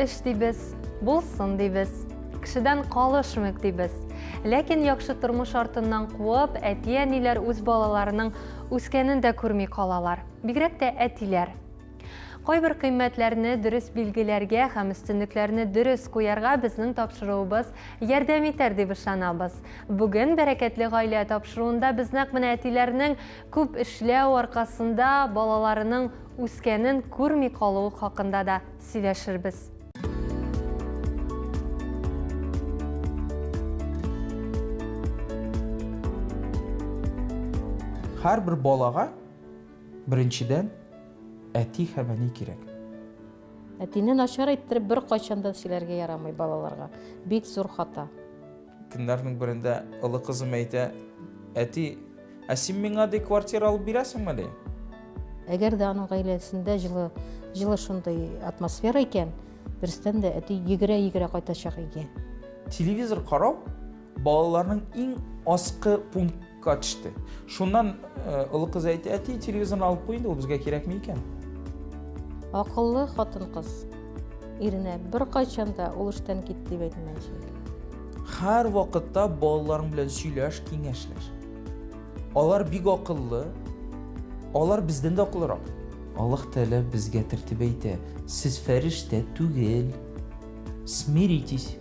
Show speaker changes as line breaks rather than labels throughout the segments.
Эш дибез, булсын дибез, кешедән калышмыйк дибез. Ләкин яхшы тормыш артыннан куып, әти-әниләр үз балаларының үскәнен дә күрми калалар. Бигрәк тә әтиләр. Кайбер кыйммәтләрне дөрес билгеләргә һәм өстенлекләрне дөрес куярга безнең тапшыруыбыз ярдәм итәр дип ышанабыз. Бүген Бәрәкәтле гаилә тапшыруында без нәкъ менә әтиләрнең күп эшләү аркасында балаларының үскәнен күрми калуы хакында да сөйләшербез.
Һәрбер балага беренчедән әти һәм әни кирәк.
Әтине начар иттереп беркайчан да сөйләргә ярамый балаларга. Бик зур хата.
Көннәрнең берендә олы кызым әйтә, әти, ә син миңа ди квартира алып бирәсеңме ди?
Әгәр дә аның гаиләсендә җылы, җылы шундый атмосфера икән, дөрестән дә әти йөгерә-йөгерә кайтачак өйгә.
Телевизор карау балаларның иң аскы пунктка төште. Шуннан э, олы кыз әйтә, әти, телевизорны алып куй инде, ул безгә кирәкми икән.
Акыллы хатын-кыз иренә беркайчан да ул эштән кит дип әйтмәячәк.
Һәр вакытта балаларың белән сөйләш, киңәшләш. Алар бик акыллы, алар бездән дә акыллырак. Аллаһ Тәгалә безгә тертеп әйтә, сез фәрештә түгел, смиритесь.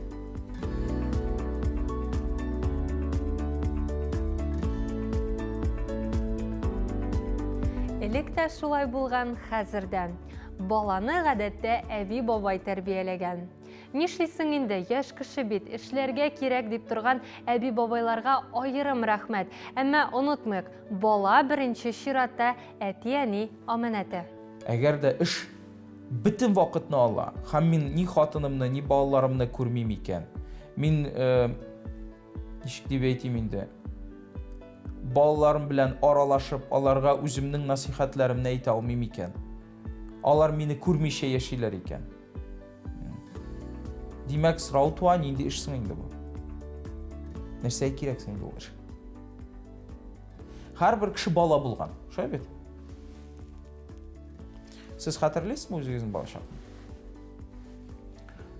Элек тә шулай булган, хәзер дә. Баланы гадәттә әби-бабай тәрбияләгән. Нишлисең инде, яшь кеше бит, эшләргә кирәк дип торган әби-бабайларга аерым рәхмәт. Әмма онытмыйк, бала беренче чиратта әти-әни амәнәте.
Әгәр дә эш бөтен вакытны ала һәм мин ни хатынымны, ни балаларымны күрмим икән, мин, э, ничек дип әйтим инде, балаларым белән аралашып, аларга үземнең насыйхәтләремне әйтә алмыйм икән, алар мине күрмичә яшиләр икән. Димәк, сорау туа, нинди эш соң инде бу? Нәрсәгә кирәк соң инде ул эш? Һәрбер кеше бала булган, шулай бит? Сез хәтерлисезме үзегезнең балачакны?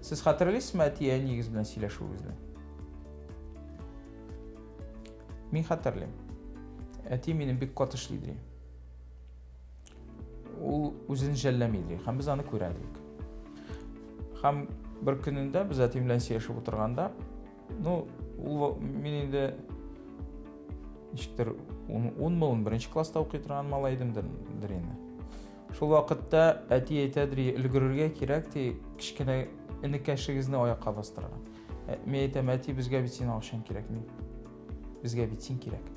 Сез хәтерлисезме әти-әниегез белән сөйләшүегезне? Мин хәтерлим. Әти минем бик каты эшли ди. Ул үзен жәлләми ди, һәм без аны күрә идек. Һәм бер көнендә без әтием белән сөйләшеп утырганда, ну, ул мин инде ничектер 10-мы, 11 класста укый торган малай идемдер инде. Шул вакытта әти әйтә, ди, өлгерергә кирәк, ди, кечкенә энекәшегезне аякка бастырырга. Э, мин әйтәм, әти, безгә бит синең акчаң кирәкми. Безгә бит син кирәк.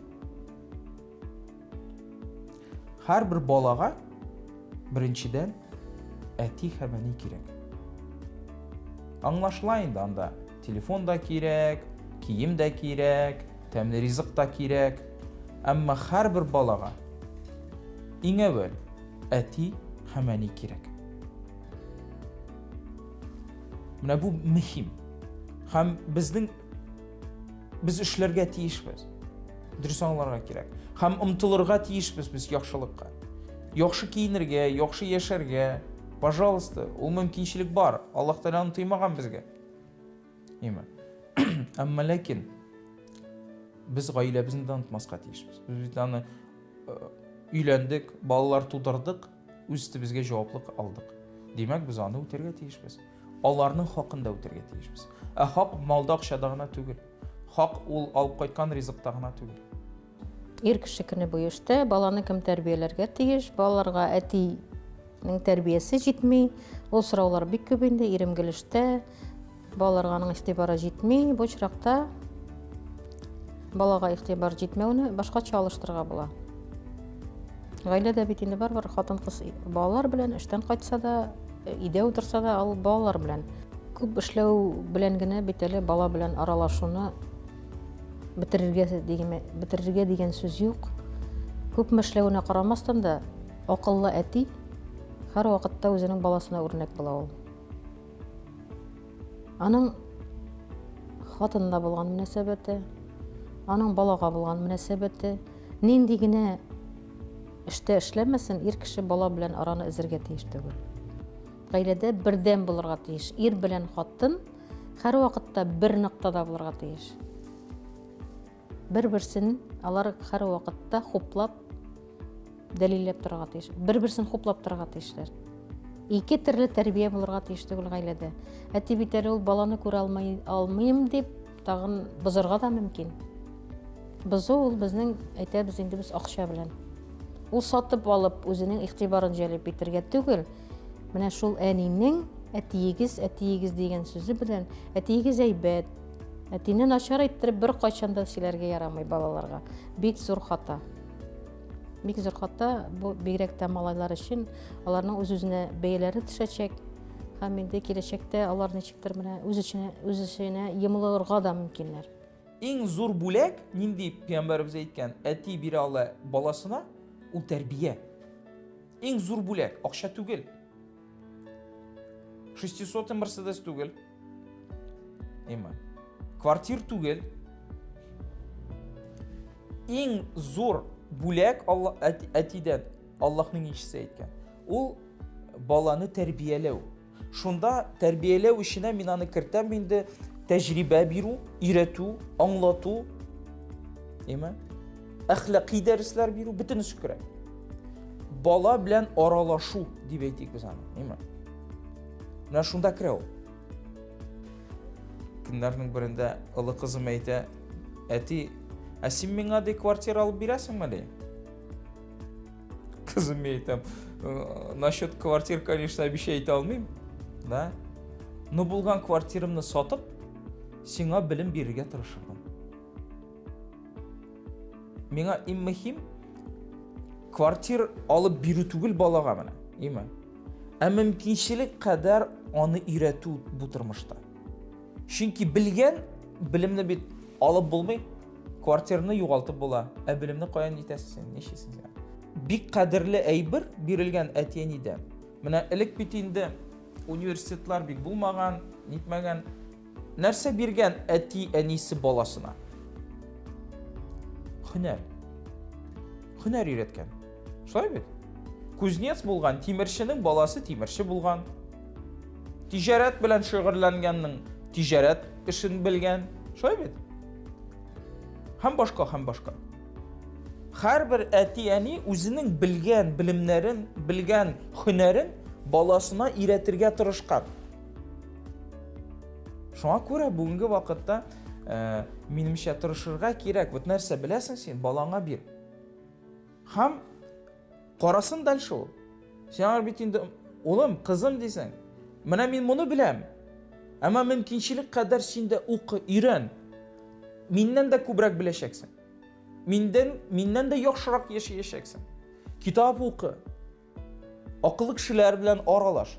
Һәрбер балага беренчедән әти һәм әни кирәк. Аңлашыла инде анда телефон да кирәк, кием дә кирәк, тәмле ризык та кирәк. Әмма һәрбер балага иң әүвәл әти һәм әни кирәк. Менә бу мөһим. Һәм безнең Без эшләргә тиешбез. Дөрес аңларга кирәк. Һәм омтылырга тиешбез без яхшылыкка. Яхшы киенергә, яхшы яшәргә. Пожалуйста, ул мөмкинчелек бар. Аллаһ Тәгалә аны тыймаган безгә. Име? Әмма ләкин без гаиләбезне дә онытмаска тиешбез. Без бит аны э, өйләндек, балалар тудырдык, үз өстебезгә җаваплык алдык. Димәк, без аны үтәргә тиешбез. Аларның хакын да үтәргә тиешбез. Ә хак малда акчада гына түгел. Хак ул алып кайткан ризыкта гына түгел.
Ир кеше көне буе эштә, баланы кем тәрбияләргә тиеш, балаларга әтинең тәрбиясе җитми. Ул сораулар бик күп инде, ирем гел эштә, балаларга аның игътибары җитми. Бу очракта балага игътибар җитмәүне башкача алыштырырга була. Гаиләдә бит инде барыбер хатын-кыз балалар белән эштән кайтса да, өйдә утырса да, ул балалар белән. Күп эшләү белән генә бит әле бала белән аралашуны бетерергә дигән, бетерергә дигән сүз юк. Күпме эшләвенә карамастан да, акыллы әти һәрвакытта үзенең баласына үрнәк була ул. Аның хатынына булган мөнәсәбәте, аның балага булган мөнәсәбәте, нинди генә эштә эшләмәсен, ир кеше бала белән араны өзергә тиеш түгел. Гаиләдә бердәм булырга тиеш. Ир белән хатын һәрвакытта бер ноктада булырга тиеш. Бер-берсен алар һәрвакытта хуплап, дәлилләп торырга тиеш. Бер-берсен хуплап торырга тиешләр. Ике төрле тәрбия булырга тиеш түгел гаиләдә. Әти бит әле ул баланы күрә алмый, алмыйм дип, тагын бозарга да мөмкин. Бозу ул безнең, әйтәбез инде без акча белән. Ул сатып алып, үзенең игътибарын җәлеп итергә түгел, менә шул әнинең әтиегез, әтиегез дигән сүзе белән, әтиегез әйбәт, әтине начар иттереп бер кайчан да сөйләргә ярамый балаларга. Бик зур хата. Бик зур хата, бу бигрәк тә малайлар өчен, аларның үз-үзенә бәяләре төшәчәк. Һәм инде киләчәктә алар ничектер менә үз эченә, үз эченә йомылырга да мөмкиннәр.
Иң зур бүләк, нинди пәйгамбәребез әйткән, әти бирә ала баласына, ул тәрбия. Иң зур бүләк, акча түгел. 600 Мерседес түгел. Әйме. Квартир түгел. Иң зур бүләк Алла әтидән Аллаһның илчесе әйткән. Ул баланы тәрбияләү. Шунда тәрбияләү эшенә мин аны кертәм инде тәҗрибә бирү, өйрәтү, аңлату, әйме? Әхлакый дәресләр бирү, бөтенесе керә. Бала белән аралашу дип әйтик без аны, әйме? Менә шунда керә ул. Көннәрнең берендә олы кызым әйтә, әти, ә син миңа ди квартира алып бирәсеңме ди? Кызым, мин әйтәм, «Э, насчет квартир, конечно, обещать итә алмыйм, да? Но булган квартирамны сатып, сиңа белем бирергә тырышырмын. Миңа иң мөһим квартир алып бирү түгел балага менә, име? Ә мөмкинчелек кадәр аны өйрәтү бу тормышта. Чөнки белгән белемне бит алып булмый, квартираны югалтып була. Ә белемне каян итәсең син, ничесең син? Бик кадерле әйбер бирелгән әти-әнидән. Менә элек бит инде университетлар бик булмаган, нитмәгән. Нәрсә биргән әти-әнисе баласына? Һөнәр. Һөнәр өйрәткән. Шулай бит? Кузнец булган тимерченең баласы тимерче булган. Тиҗәрәт белән шөгыльләнгәннең тиҗәрәт эшен белгән. Шулай бит? Һәм башка, һәм башка. Һәрбер әти-әни үзенең белгән белемнәрен, белгән һөнәрен баласына өйрәтергә тырышкан. Шуңа күрә бүгенге вакытта, э, минемчә, тырышырга кирәк. Вот нәрсә беләсең син, балаңа бир. Һәм карасын дальше ул. Син аңа бит инде улым, кызым дисең. Менә мин моны беләм. Әмма мөмкинчелек кадәр син дә укы, өйрән. Миннән дә күбрәк беләчәксең. Миндән, миннән дә яхшырак яшәячәксең. Китап укы. Акыллы кешеләр белән аралаш.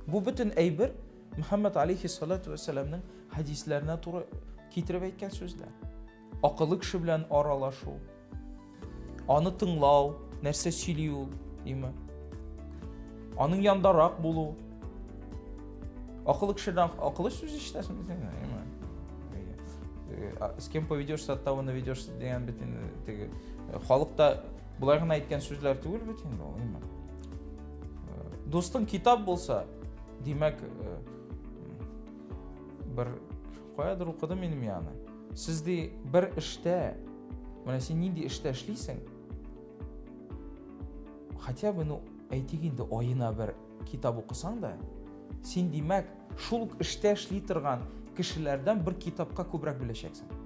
Бу бөтен әйбер Мөхәммәд алейхиссалату вәссәламның хәдисләренә туры китереп әйткән сүзләр. Акыллы кеше белән аралашу, аны тыңлау, нәрсә сөйли ул, димме? Аның яндарак булу. Акыллы кешедән акыллы сүз ишетәсең дисең, димме? Э, с кем поведешься, от того наведешься дигән бит инде теге э, халыкта болай гына әйткән сүзләр түгел бит инде ул, димме? Э, дустың китап булса, димәк, бер каядыр укыдым инде мин аны. Сез ди бер эштә, менә син нинди эштә эшлисең? Хотя бы, ну, әйтик инде, аена бер китап укысаң да, син димәк, шул ук эштә эшли торган кешеләрдән бер китапка күбрәк беләчәксең.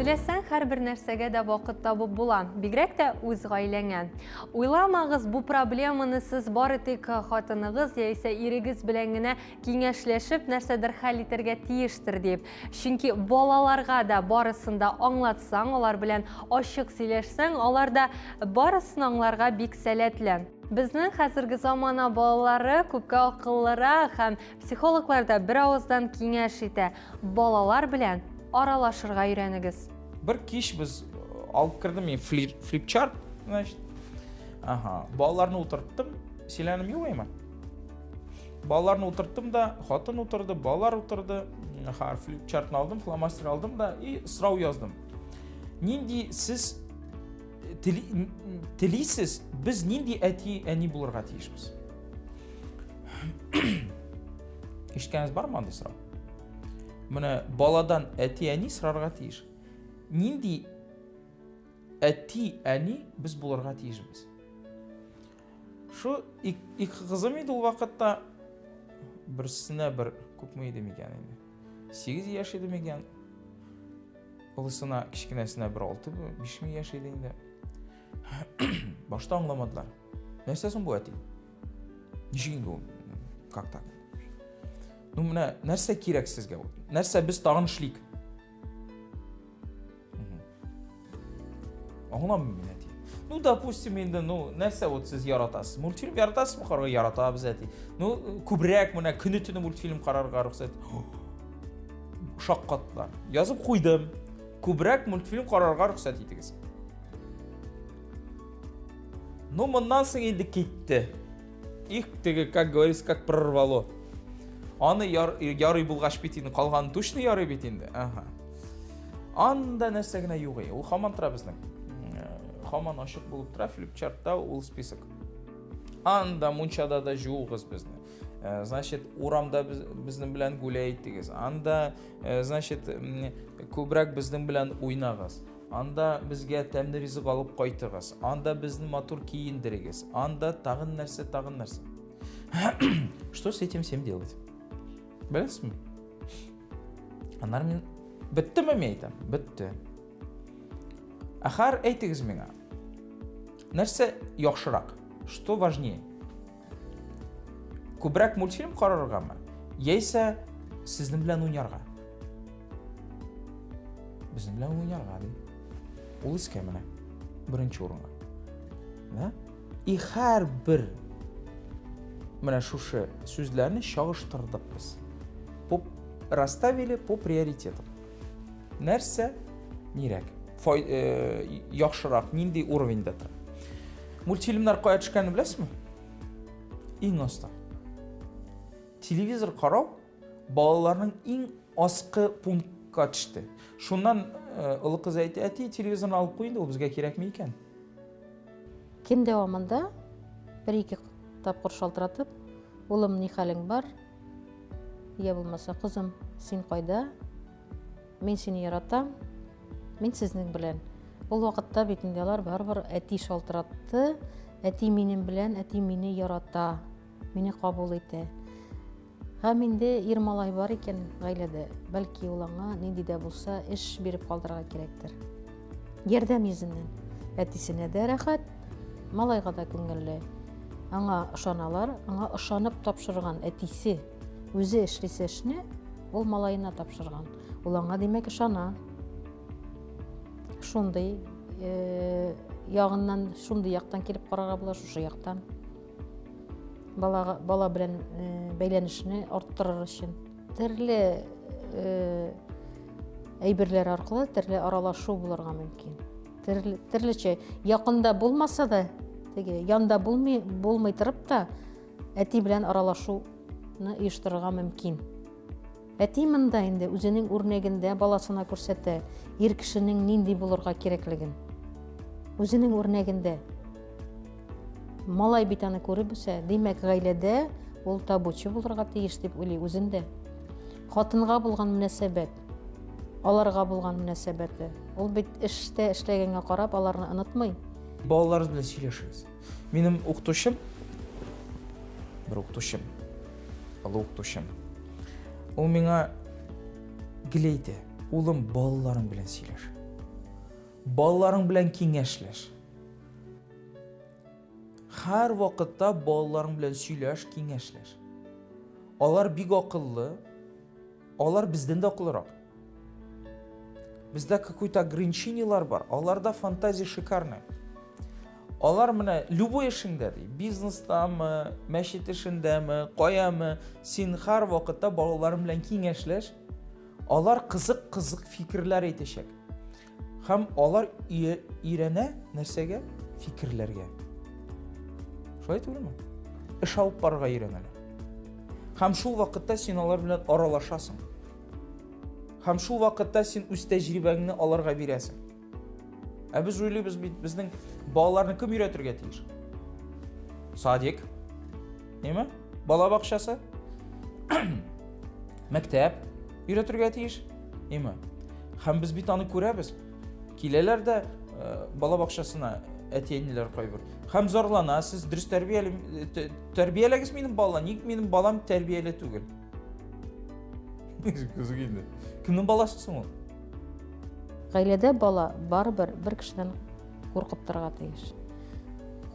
Теләсәң, һәрбер нәрсәгә дә вакыт табып була, бигрәк тә үз гаиләңә. Уйламагыз, бу проблеманы сез бары тик хатыныгыз яисә ирегез белән генә киңәшләшеп нәрсәдер хәл итәргә тиештер дип. Чөнки балаларга да барысын да аңлатсаң, алар белән ачык сөйләшсәң, алар да барысын аңларга бик сәләтле. Безнең хәзерге замана балалары күпкә акыллырак һәм психологлар да бер авыздан киңәш итә. Балалар белән аралашырга өйрәнегез.
Бер кич без алып кердем мин флипчарт, значит. Ага, балаларны утырттым. Сөйләнем юк әйме? Балаларны утырттым да, хатын утырды, балалар утырды. Ага, флипчартны алдым, фломастер алдым да и сорау яздым. Нинди сез тели, телисез, без нинди әти әни булырга тиешбез? Ишеткәнегез бармы андый сорау? Менә баладан әти әни сорарга тиеш. Нинди әти әни без булырга тиешбез? Шу ике кызым иде ул вакытта. Берсенә бер күпме иде микән инде? 8 яшь иде микән? Олысына, кечкенәсенә бер 6 5 ми яшь иде инде. Башта аңламадылар. Нәрсә соң бу әти? Ничек инде ул? Как так? Ну, менә нәрсә кирәк сезгә? Нәрсә без тагын эшлик? Аңламыйм мин әти. Ну, допустим, инде, ну, нәрсә вот сез яратасыз? Мультфильм яратасызмы карарга? Яратабыз әти. Ну, күбрәк менә көне төне мультфильм карарга рөхсәт. Шаккаттылар. Язып куйдым. Күбрәк мультфильм карарга рөхсәт итегез. Ну, моннан соң инде китте. Их, теге, как говорится, как прорвало. Аны яр, ярый булгач бит инде, калганы точно ярый бит инде. Ага. Анда нәрсә генә юк ул хаман тора безнең. Э, хаман ачык булып тора флипчартта ул список. Анда мунчада да жуыгыз безне. Э, значит, урамда без, безнең белән гуляй итегез. Анда, э, значит, күбрәк безнең белән уйнагыз. Анда безгә тәмле ризык алып кайтыгыз. Анда безне матур киендерегез. Анда тагын нәрсә, тагын нәрсә. Что с этим всем делать? Беләсезме? Аннары мин беттеме мин әйтәм? Бетте. Ахар әйтегез миңа. Нәрсә яхшырак? Что важнее? Күбрәк мультфильм караргамы? Яисә сезнең белән уйнарга? Безнең белән уйнарга ди. Ул искә менә. Беренче урынга. Да? И һәрбер менә шушы сүзләрне чагыштырдык без. По расставили по приоритетам. Нәрсә нирәк? Фай, э, яхшырак, нинди уровеньда тора? Мультфильмнар кая төшкәнен беләсезме? Иң аста. Телевизор карау балаларның иң аскы пунктка төште. Шуннан э, олы кыз әйтте, әти, телевизорны алып куй инде, ул безгә кирәкми икән.
Көн дәвамында бер-ике тапкыр шалтыратып, улым, ни хәлең бар? Я булмаса, кызым, син кайда? Мин сине яратам. Мин сезнең белән. Ул вакытта бит инде алар барыбер әти шалтыратты. Әти минем белән, әти мине ярата, мине кабул итә. Һәм инде ир малай бар икән гаиләдә, бәлки ул аңа нинди дә булса эш биреп калдырырга кирәктер. Ярдәм йөзеннән. Әтисенә дә рәхәт, малайга да күңелле. Аңа ышаналар, аңа ышанып тапшырган әтисе үзе эшлисе эшне ул малаена тапшырган. Ул аңа димәк ышана. Шундый э, ягыннан, шундый яктан килеп карарга була, шушы яктан. Балага, бала белән э, бәйләнешне арттырыр өчен. Төрле э, әйберләр аркылы төрле аралашу булырга мөмкин. Төрле, төрлечә якында булмаса да, теге янда булмый, булмый торып та әти белән аралашуны оештырырга мөмкин. Әти монда инде үзенең үрнәгендә баласына күрсәтә, ир кешенең нинди булырга кирәклеген. Үзенең үрнәгендә. Малай бит аны күреп үсә, димәк, гаиләдә ул табучы булырга тиеш дип уйлый үзендә. Хатынга булган мөнәсәбәт, аларга булган мөнәсәбәте. Ул бит эштә эшләгәнгә карап аларны онытмый.
Балаларыбыз белән сөйләшегез. Минем укытучым, бер укытучым, олы укытучым, ул миңа гел әйтә, улым, балаларың белән сөйләш. Балаларың белән киңәшләш. Һәр вакытта балаларың белән сөйләш, киңәшләш. Алар бик акыллы, алар бездән дә акыллырак. Бездә какой-то ограничениелар бар, аларда фантазия шикарная. Алар менә любой эшеңдә ди, бизнестамы, мәчет эшендәме, каямы, син һәр вакытта балаларың белән киңәшләш, алар кызык-кызык фикерләр әйтәчәк. Һәм алар өйрәнә нәрсәгә? Фикерләргә. Шулай түгелме? Эш алып барырга өйрәнәләр. Һәм шул вакытта син алар белән аралашасың. Һәм шул вакытта син үз тәҗрибәңне аларга бирәсең. Ә без уйлыйбыз бит, безнең балаларны кем өйрәтергә тиеш? Садик. Неме? Бала бакчасы. Мәктәп өйрәтергә тиеш. Неме? Һәм без бит аны күрәбез. Киләләр дә э, бала бакчасына әти-әниләр кайбер. Һәм зарлана, сез дөрес тәрбияли э, тәрбияләгез минем бала, ник минем балам тәрбияле түгел? Күзең инде. Кемнең баласы соң ул?
Гаиләдә бала барыбер бер кешедән куркып торырга тиеш.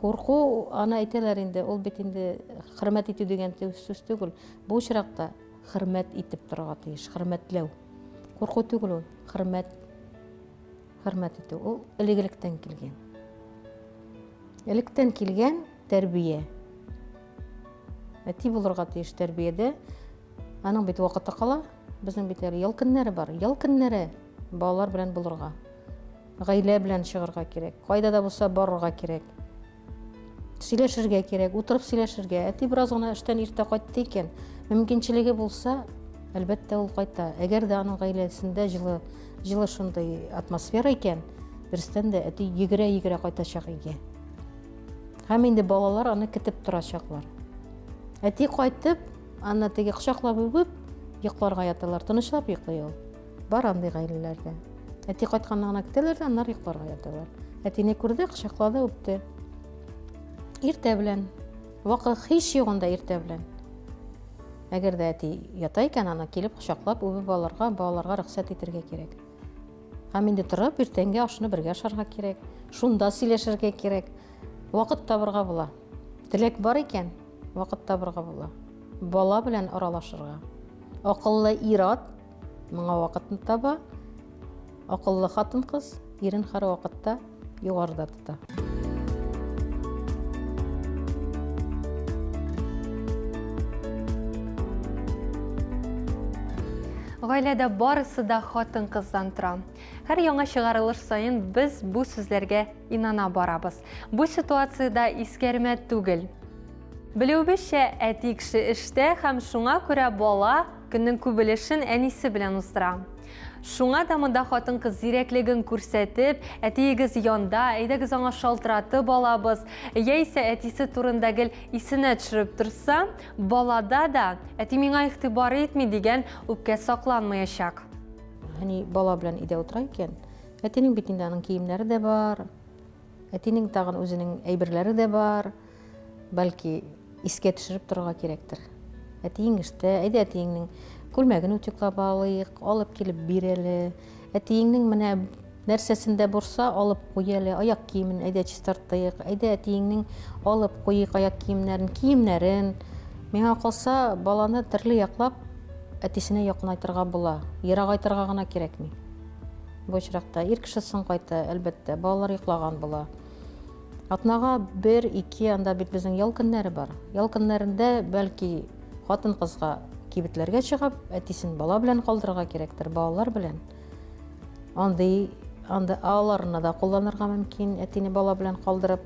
Курку, аны әйтәләр инде, ул бит инде хөрмәт итү дигән сүз түгел. Бу очракта хөрмәт итеп торырга тиеш, хөрмәтләү. Курку түгел ул, хөрмәт. Хөрмәт итү ул элек-электән килгән. Электән килгән тәрбия. Әти булырга тиеш тәрбиядә. Аның бит вакыты кала. Безнең бит әле ял көннәре бар. Ял көннәре балалар белән булырга. Гаилә белән чыгарга кирәк. Кайда да булса барырга кирәк. Сөйләшергә кирәк, утырып сөйләшергә. Әти бераз гына эштән иртә кайтты икән, мөмкинчелеге булса, әлбәттә, ул кайта. Әгәр дә аның гаиләсендә җылы, җылы шундый атмосфера икән, дөрестән дә әти йөгерә-йөгерә кайтачак өйгә. Һәм инде балалар аны көтеп торачаклар. Әти кайтып, аны теге кочаклап үбеп, йокларга яталар. Тынычлап йоклый ул. Бар андый гаиләләрдә. Әти кайтканны гына көтәләр дә, аннары йокларга яталар. Әтине күрде, кочаклады, үпте. Иртә белән. Вакыт һич югында иртә белән. Әгәр дә әти ята икән, аны килеп кочаклап, үбеп алырга, балаларга рөхсәт итәргә кирәк. Һәм инде торып, иртәнге ашны бергә ашарга кирәк. Шунда сөйләшергә кирәк. Вакыт табырга була. Теләк бар икән, вакыт табырга була. Бала белән аралашырга. Акыллы ир-ат моңа вакытны таба. Акыллы хатын-кыз ирен һәрвакытта югарыда тота.
Гаиләдә барысы да хатын-кыздан тора. Һәр яңа чыгарылыш саен без бу сүзләргә инана барабыз. Бу ситуациядә искәрмә түгел. Белүебезчә, әти кеше эштә һәм шуңа күрә бала көннең күп өлешен әнисе белән уздыра. Шуңа да монда хатын-кыз зирәклеген күрсәтеп, әтиегез янда, әйдәгез аңа шалтыратып алабыз, яисә әтисе турында гел исенә төшереп торса, балада да әти миңа игътибар итми дигән үпкә сакланмаячак.
Әни бала белән өйдә утыра икән, әтинең бит инде аның киемнәре дә бар, әтинең тагын үзенең әйберләре дә бар. Бәлки, искә төшереп торырга кирәктер. Әтиең эштә, әйдә әтиеңнең күлмәген утюглап алыйк, алып килеп бир әле. Әтиеңнең менә нәрсәсендә борса, алып куй әле, аяк киемен әйдә чистартыйк, әйдә әтиеңнең алып куйыйк аяк киемнәрен, киемнәрен. Миңа калса, баланы төрле яклап әтисенә якынайтырга була, ерагайтырга гына кирәкми. Бу очракта ир кеше соң кайта, әлбәттә, балалар йоклаган була. Атнага бер, ике, анда бит безнең ял көннәре бар. Ял көннәрендә бәлки хатын-кызга кибетләргә чыгып, әтисен бала белән калдырырга кирәктер, балалар белән. Андый анда аларны да кулланырга мөмкин, әтине бала белән калдырып,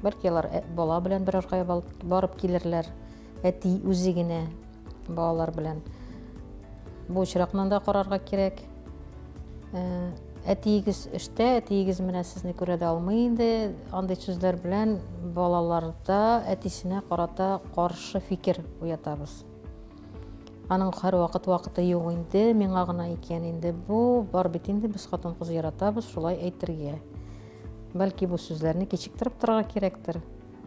бәлки алар э, бала белән берәр кая барып килерләр, әти үзе генә балалар белән. Бу очракны да карарга кирәк. Э, әтиегез эштә, әтиегез менә сезне күрә дә алмый инде. Андый сүзләр белән балаларда әтисенә карата каршы фикер уятабыз. Аның һәрвакыт вакыты юк инде, миңа гына икән инде бу. Бар бит инде без хатын-кыз яратабыз шулай әйтергә. Бәлки бу сүзләрне кичектереп торырга кирәктер.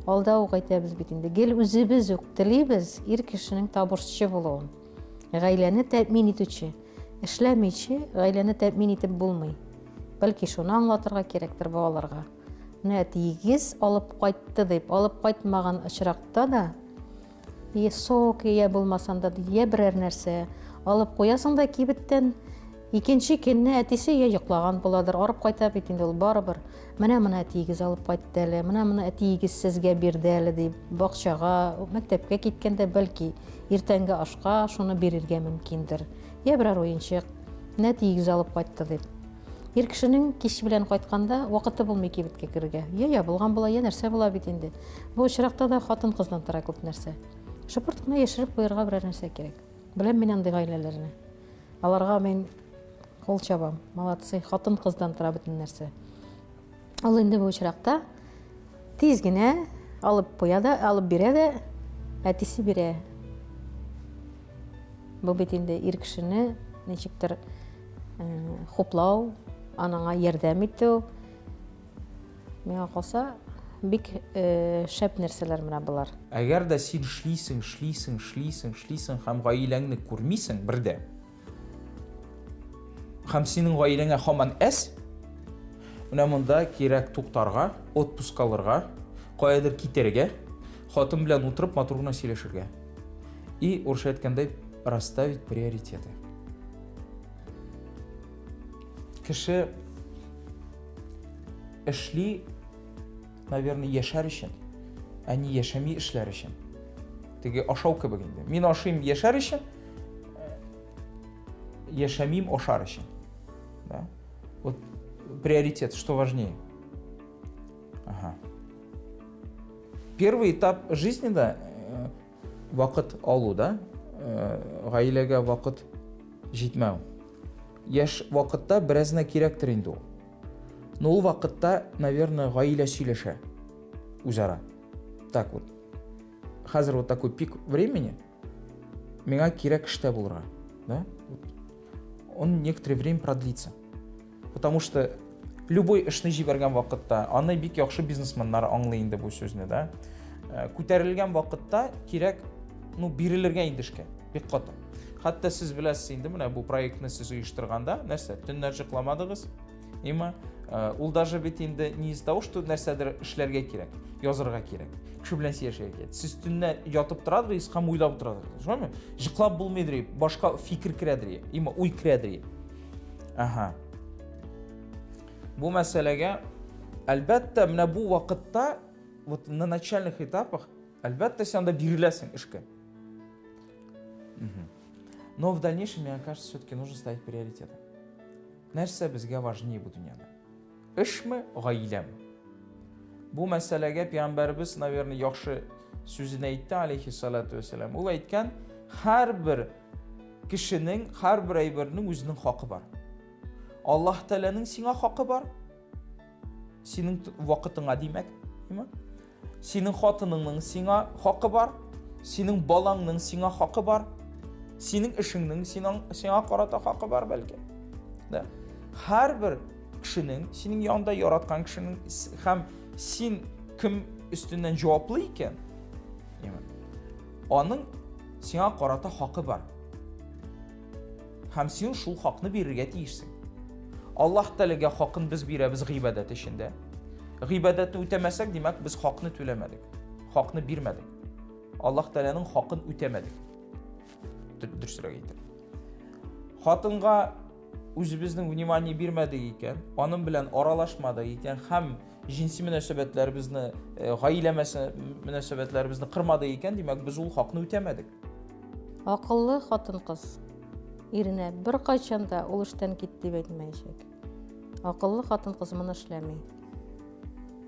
Алда ук әйтәбез бит инде. Гел үзебез үк телибез ир кешенең табышчы булуын. Гаиләне тәэмин итүче. Эшләмичә гаиләне тәэмин итеп булмый. Бәлки шуны аңлатырга кирәктер балаларга. Менә әтиегез алып кайтты дип, алып кайтмаган очракта да, я сок, я булмасаң да, я берәр нәрсә алып куясың да кибеттән, икенче көнне әтисе я йоклаган буладыр, арып кайта бит инде ул барыбер. Менә моны әтиегез алып кайтты әле, менә моны әтиегез сезгә бирде әле дип, бакчага, мәктәпкә киткәндә бәлки иртәнге ашка шуны бирергә мөмкиндер. Я берәр уенчык, менә әтиегез алып кайтты дип. Ир кешенең кич белән кайтканда вакыты булмый кибеткә керергә. Я ябылган була, я нәрсә була бит инде. Бу очракта да хатын-кыздан тора күп нәрсә. Шыпырт кына яшереп куярга берәр нәрсә кирәк. Беләм мин андый гаиләләрне. Аларга мин кул чабам. Молодцы, хатын-кыздан тора бөтен нәрсә. Ул инде бу очракта тиз генә алып куя да, алып бирә дә, әтисе бирә. Бу бит инде ир кешене ничектер э, хуплау, анаңа ярдәм итү. Миңа калса, бик э, шәп нәрсәләр менә болар.
Әгәр дә син эшлисең, эшлисең, эшлисең, эшлисең һәм гаиләңне күрмисең бердә, һәм синең гаиләңә һаман әз, менә монда кирәк туктарга, отпуск алырга, каядыр китәргә, хатын белән утырып матур гына сөйләшергә. И, урысча әйткәндәй, расставить приоритеты. Кеше эшли, наверное, яшәр өчен, ә не яшәми эшләр өчен. Теге ашау кебек инде. Мин ашыйм яшәр өчен, яшәмим ашар өчен. Да? Вот приоритет, что важнее? Ага. Первый этап жизни, да, э, вакыт алу, да, э, гаиләгә вакыт җитмәү. Яшь вакытта беразына кирәктер инде ул. Но ул вакытта, наверное, гаилә сөйләшә үзара. Так вот. Хәзер вот такой пик времени, миңа кирәк эштә булырга, да? Он некоторое время продлится. Потому что любой эшне җибәргән вакытта, аны бик яхшы бизнесменнар аңлый инде бу сүзне, да? Э, күтәрелгән вакытта кирәк, ну, бирелергә инде эшкә, бик каты. Хәтта сез беләсез инде, менә бу проектны сез оештырганда, нәрсә, төннәр йокламадыгыз, Има, э, ул даже бит инде не из того, что нәрсәдер эшләргә кирәк, язырга кирәк, кеше белән сөйләшергә кирәк. Сез төнлә ятып торадыр, һәм уйлап торадыр. Шулаймы? Йоклап булмыйдыр, башка фикер керәдер, има уй керәдер. Ага. Бу мәсьәләгә әлбәттә, менә бу вакытта, вот на начальных этапах, әлбәттә, син анда биреләсең эшкә. Но в дальнейшем, мне кажется, все-таки нужно ставить приоритеты. Нәрсә безгә важнее бу дөньяда? Эшме, гаиләме? Бу мәсьәләгә пәйгамбәребез, наверное, яхшы сүзен әйтте, алейхиссалату вассалам. Ул әйткән, һәрбер кешенең, һәрбер әйбернең үзенең хакы бар. Аллаһ Тәгаләнең сиңа хакы бар. Синең вакытыңа димәк, димәк. Синең хатыныңның сиңа хакы бар, синең балаңның сиңа хакы бар, синең эшеңнең синең сиңа карата хакы бар бәлки. Да? Һәрбер кешенең синең янында яраткан кешенең һәм син кем өстеннән җаваплы икән, аның сиңа карата хакы бар. Һәм син шул хакны бирергә тиешсең. Аллаһ Тәгаләгә хакын без бирәбез гыйбадәт эчендә. Гыйбадәтне үтәмәсәк, димәк, без хакны түләмәдек. Хакны бирмәдек. Аллаһ Тәгаләнең хакын үтәмәдек. Дөресрәк әйтеп. Хатынга үзебезнең внимание бирмәдек икән, аның белән аралашмадык икән һәм җинси мөнәсәбәтләребезне, э, гаилә мөнәсәбәтләребезне кырмадык икән, димәк, без ул хакны үтәмәдек.
Акыллы хатын-кыз иренә беркайчан да ул эштән кит дип әйтмәячәк. Акыллы хатын-кыз моны эшләми.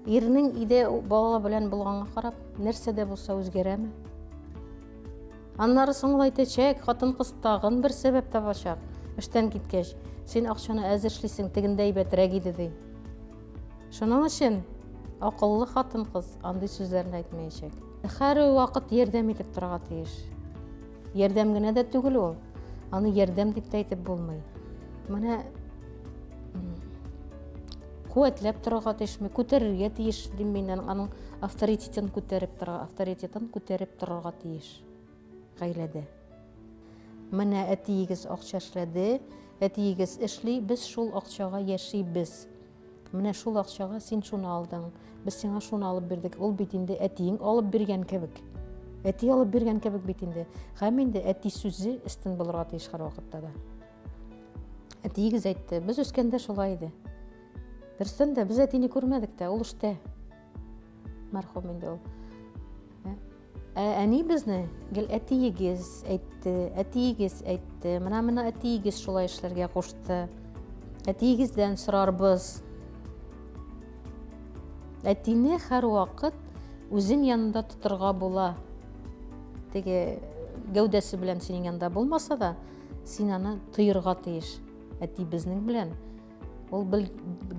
Ирнең өйдә бала белән булганга карап, нәрсә дә булса үзгәрәме? Аннары соң ул әйтәчәк, хатын-кыз тагын бер сәбәп табачак. Эштән киткәч, син акчаны әз эшлисең, тегендә әйбәтрәк иде ди. Шуның өчен акыллы хатын-кыз андый сүзләрне әйтмәячәк. Һәр вакыт ярдәм итеп торырга тиеш. Ярдәм генә дә түгел ул. Аны ярдәм дип тә әйтеп булмый. Менә куәтләп торырга тиешме, күтәрергә тиеш дим мин, аның авторитетын күтәреп торырга, авторитетын күтәреп торырга тиеш гаиләдә. Менә әтиегез акча эшләде, әтиегез эшли, без шул акчага яшибез. Менә шул акчага син шуны алдың, без сиңа шуны алып бирдек. Ул бит инде әтиең алып биргән кебек. Әти алып биргән кебек бит инде. Һәм инде әти сүзе өстен булырга тиеш һәрвакытта да. Әтиегез әйтте, без үскәндә шулай иде. Дөрестән дә, без әтине күрмәдек тә, ул эштә. Мәрхүм инде ул. Ә әни безне гел әтиегез әйтте, әтиегез әйтте, менә менә әтиегез шулай эшләргә кушты. Әтиегездән сорарбыз. Әтине һәрвакыт үзең янында тотырга була. Теге гәүдәсе белән синең янында булмаса да, син аны тоерга тиеш. Әти безнең белән. Ул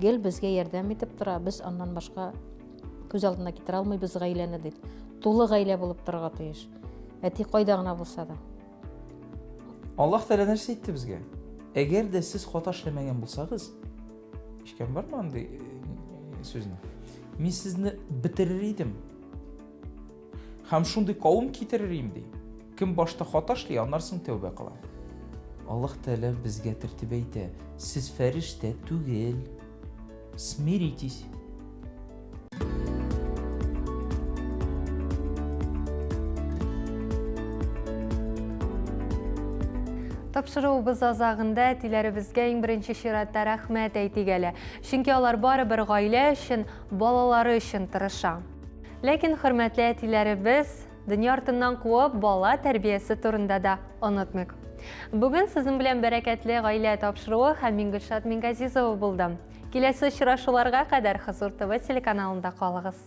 гел безгә ярдәм итеп тора, без аннан башка күз алдына китерә алмыйбыз гаиләне дип. Тулы гаилә булып торырга тиеш. Әти кайда гына булса да.
Аллаһ Тәгалә нәрсә әйтте безгә? Әгәр дә сез хата эшләмәгән булсагыз, ишеткән бармы андый э, сүзне? Мин сезне бетерер идем. Һәм шундый кавым китерер идем ди. Кем башта хата эшли, аннан соң тәүбә кыла. Аллаһ Тәгалә безгә төртеп әйтә, сез фәрештә түгел. Смиритесь.
Тапшыруыбыз азагында әтиләребезгә иң беренче чиратта рәхмәт әйтик әле. Чөнки алар барыбер гаилә өчен, балалары өчен тырыша. Ләкин хөрмәтле әтиләребез, дөнья артыннан куып, бала тәрбиясе турында да онытмыйк. Бүген сезнең белән Бәрәкәтле гаилә тапшыруы һәм мин Гөлшат Мингазизова булдым. Киләсе очрашуларга кадәр Хозур ТВ телеканалында калыгыз.